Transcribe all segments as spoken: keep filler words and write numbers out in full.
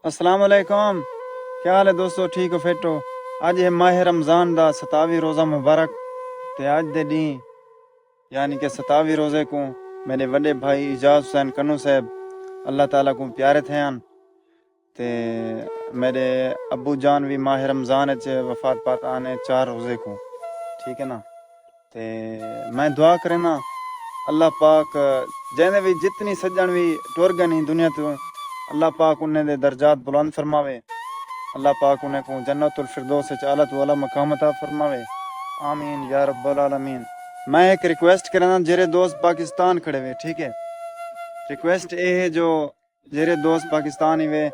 السلام علیکم، کیا حال ہے دوستو؟ ٹھیک ہو، فٹ ہو؟ اڄ ہے ماہ رمضان دا ستاوی روزہ مبارک، تے اڄ دے ݙینہہ یعنی کہ ستاوی روزے کوں میݙے وݙے بھائی اعجاز حسین کنوں صاحب اللہ تعالیٰ کوں پیارے تھئے ہن، تے میݙے ابو جان وی ماہ رمضان اچ وفات پات آنے چار روزے کوں، ٹھیک ہے نا؟ تے میں دعا کرینداں اللہ پاک جیندے وی جتنی سڄݨ وی ٹر ڳئے ہیں دنیا توں، اللہ پاک انہیں دے درجات بلند فرماوے، اللہ پاک انہیں کوں جنت الفردوس اچ اعلیٰ تو اعلیٰ مقام عطا فرماوے، آمین یا رب العالمین۔ میں ایک ریکویسٹ کرینداں، جیرے دوست پاکستان کھڑے وے، ٹھیک ہے، ریکویسٹ اے ہے جو جیرے دوست پاکستان ہی وے،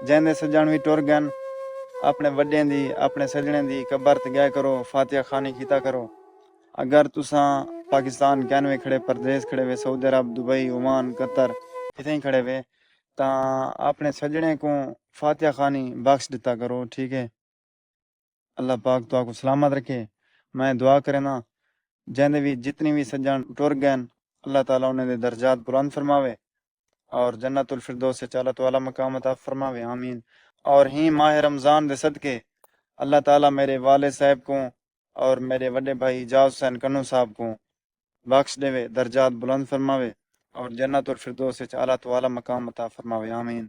جیندے سڄݨ وی ٹر ڳئے ہیں، اپݨے وݙیں دی، اپݨے سڄݨیں دی قبر تے ڳئے کرو، فاتحہ خوانی کیتا کرو۔ اگر تساں پاکستان کین وے کھڑے، پردیس کھڑے وے، سعودی عرب، دبئی، عمان، قطر، کتھیں کھڑے وے، تاں اپݨے سڄݨیں کوں فاتحہ خوانی بخش ݙتا کرو، ٹھیک ہے؟ اللہ پاک تہاکوں سلامت رکھے۔ میں دعا کرینداں جیندے وی جتنی وی سڄݨ ٹر ڳئے ہیں، اللہ تعالیٰ انہیں دے درجات بلند فرماوے اور جنت الفردوس اچ اعلیٰ تو اعلیٰ مقام عطا فرماوے، آمین۔ اور ہیں ماہ رمضان دے صدقے اللہ تعالیٰ میݙے والد صاحب کوں اور میݙے وݙے بھائی اعجاز حسین کنوں صاحب کوں بخش ݙیوے، درجات بلند فرماوے اور جنت الفردوس اچ اعلیٰ تو اعلیٰ مقام عطا فرماوے، آمین۔